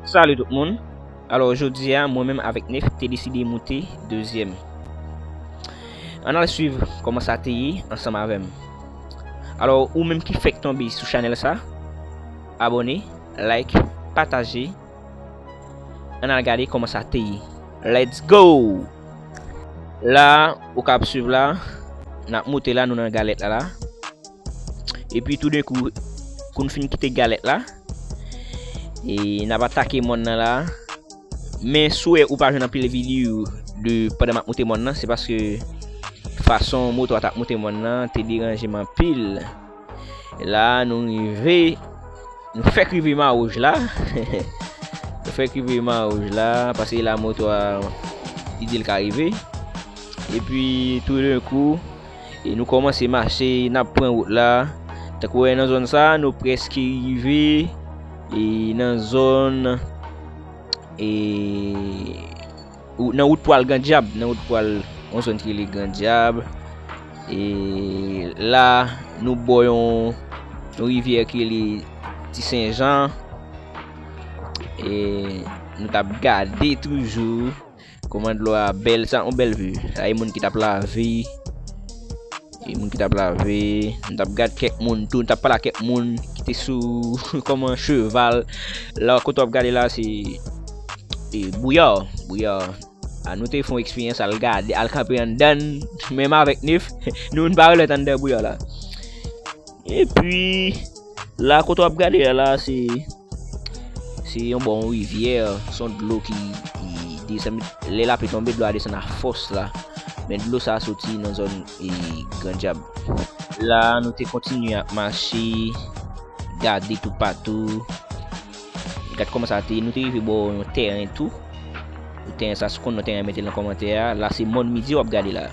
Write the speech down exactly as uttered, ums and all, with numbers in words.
Salut tout moun. Alò, jodi a, mwen menm avèk Nef te deside moute dezyèm. Ann al swiv kòman sa te ye ansanm avè m. Alò, ou menm ki fèk tonbe sou chanèl sa, abòne, like, pataje. Ann al gade kòman sa te ye. Let's go! La, ou ka ap swiv la, n ap moute la, nou nan galèt la la. Epi toudenkou, kou n fin kite galèt la, e n ap atake mòn nan la. Men si w wè ou pa jwenn anpil videyo de pandan m ap moute mòn nan, se paske fason moto a t ap moute mòn nan te deranje m anpil. La, nou rive, nou fèk rive Mawouj la. Nou fèk rive Mawouj la, paske la moto a, li di l ka rive. Epi toudenkou, e nou kòmanse mache, n ap pran wout la. Tankou w wè nan zòn sa, nou prèske rive, e nan zòn, e ou- nan wout pou al Gran Dyab, nan wout pou al yon zòn ki rele Gran Dyab. E la, nou bò yon, yon rivyè ki rele Ti Sen Jan. E nou t ap gade toujou kòman dlo a bèl, sa yon bèl vi. Sa e moun ki t ap lave. E moun ki t ap lave, nou t ap gade kèk moun tou, nou t ap pale ak kèk moun ki te sou kòman cheval. La, kote w ap gade la, se e, Bouyar, Bouyar. A, nou te fè yon eksperyans al gade, al kanpe anndan, menm avèk Nef, nou, nou pa rele anndan Bouyar la. Epi, la, kote w ap gade a la, se, se yon bò yon rivyè, se yon dlo ki, ki desann, lè lapli tonbe, dlo a desann a fòs la. Men dlo sa a soti nan zòn, e, Gran Dyab. La, nou te kontinye ap mache, gade toupatou. Gad kòman sa te ye, nou te rive bò yon tèren tou. Tèren sa, si w konn non tèren, mete l nan kòmantè a. La, se Mòn Midi w ap gade la.